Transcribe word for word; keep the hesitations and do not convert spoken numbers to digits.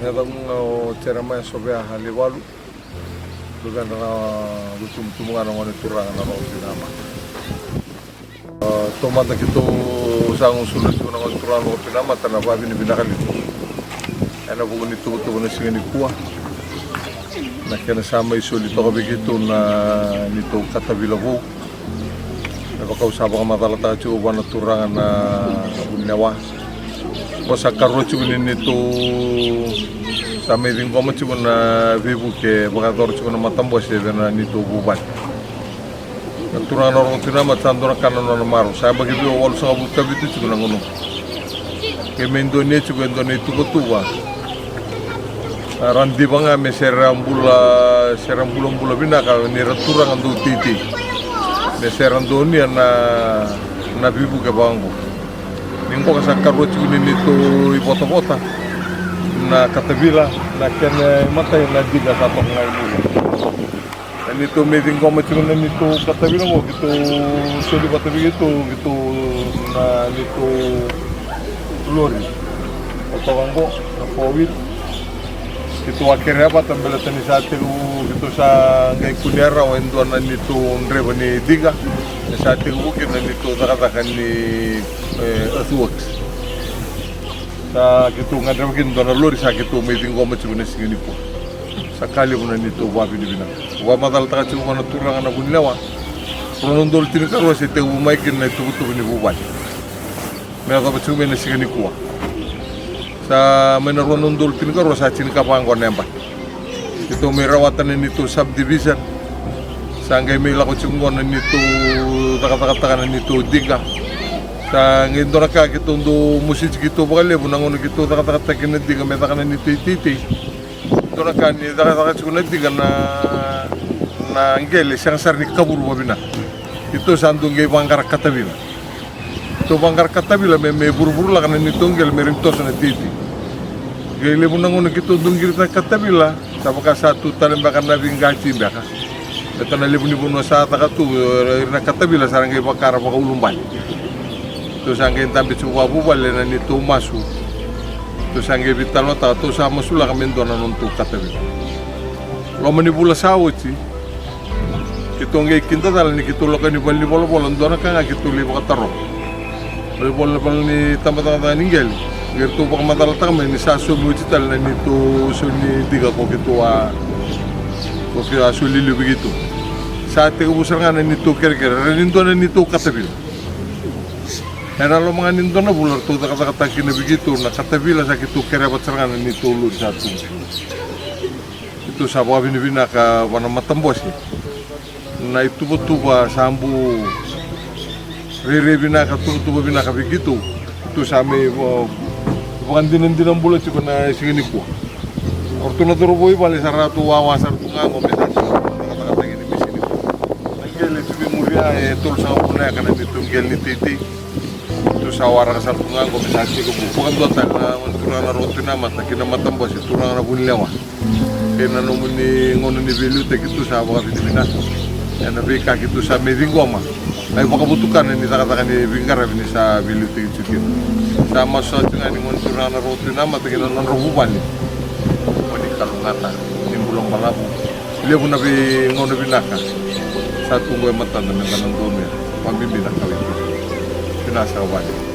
Yacaqu ga o Jeremaia Sovea Alivalu. Luvedra na veitumutumu ga na gone turaga na Roko Tui Namata. A, taumada keitou sa gusula tiko na gone turaga na Roko Tui Namata na vavinavinaka levu ena vuku ni tuvatuva na siga nikua. Na kena sa mai soli toka vei keitou na neitou katavila vou. Me vaka au sa vakamacalataka tiko vua na turaga na vunilewa. Ko sa karua tiko ni neitou sa mai ciqoma tiko na veivuke vakayacora tiko na matabose vei na neitou vuvale. Na turaga na Roko Tui Namata sa dua na ka na nona marau. Sa yabaki vei au walusagavulu ka vitu tiko na gauna. Ke me dua ni e tiko e dua na ituvatuva. A, ra diva ga me se ra bula, se ra bulabula vinaka ni ra turaga dau teitei. Me se ra donuya na, na veivuke vaqo. Ni qoka sa karua tiko ni neitou ivotavota na katavila, na kena imatai na diga sa toka ga i muri. Na neitou me ciqoma tiko na neitou katavila qo, keitou soli vata vei keitou, keitou na neitou lori. O toka qo na four wheel. Keitou a kerea vata baleta ni sa tekivu, keitou sa qai kunea rawa e dua na neitou draiva ni diga. E sa tekivu kina na neitou cakacaka ni, e, earthworks. Sa keitou gadreva kina dua na lori sa keitou mai ciqoma tiko na siga nikua. Sa ka levu na neitou vavinavinaka. Vakamacalataka tiko vua na turaga na vunilewa. Rua na udolu tinikarua se tekivu mai kina na ituvatuva ni vuvale. Me yacova tiko mai na siga nikua. Sa mai na rua na udolu tinikarua sa tinikava qo na yabaki. Keitou mai rawata na neitou subdivision. Sa qai mai lako tiko qo na neitou cakacakataka na neitou diga. Sa qai dua na ka keitou dau mositi keitou vakalevu na gauna keitou cakacakataka kina na diga me caka na neitou iteitei. Dua na ka ni cakacaka tiko na diga na, na qele sega sara ni kavuru vavinaka. Keitou sa dau qai vaqara katavila. Keitou vaqara katavila me, me vuravuralaka na neitou qele me rawa ni toso na teitei. Qai levu na gauna keitou dau qiritaka katavila, sa vaka sa tu tale beka na veiqati beka. Baleta na levu ni vanua sa caka tu, e, ira na katavila sa ra qai vaka ra vakaulubale. Tou sa qai dabe tiko vakavuvale na neitou masu. Tou sa qai veitalanoataka, tou sa masulaka me dua na nodatou katavila. Loma ni vula sa oti, keitou qai kidacala ni keitou lako yani valenivolavola, dua na ka ga keitou lai vakataroga. Valenivolavola ni tabacakacaka ni qele. Qai ratou vakamacalataka mai ni sa saumi oti tale na neitou sau ni diga ko keitou a, ko keitou a soli liu vei keitou. Sa tekivu sara ga na neitou kerekere, rawa ni dua na neitou katavila. Ena loma ga ni dua na vula ratou cakacakataka kina vei keitou na katavila sa keitou kerea vata sara ga na neitou lori sa tu. Keitou sa vakavinavinaka vua na matabose. Na ituvatuva sa bu rairai vinaka, tuvatuva vinaka vei keitou. Keitou sa mai va-, vakadinadina bula tiko na siga nikua. O ratou na cauravou i vale sa ratou wawa sara tu ga qo me sa sega na cakacakataki ni misini. Na qele tu vei muria e tolusagavulu na eka na neitou qele ni teitei. Tou sa waraka sara tu ga qo me sa tekivu vakadua tale na gone turaga na Roko Tui Namata kei na matabose, turaga na vunilewa. Kei na nomuni gauna ni veiliutaki, tou sa vakavinavinaka ena veika keitou sa mai ciqoma. Ai vakavotukana ni cakacaka ni veiqaravi ni sa veiliutaki tiko kina. Sa masu sara tiko ga ni gone turaga na Roko Tui Namata kei na nodra vuvale. Mo ni kalougata, ni bula balavu. Levu na veigauna vinaka sa tu qo e matada me da na donuya. Vakabibi na ka vei keda. Vinaka saka vale.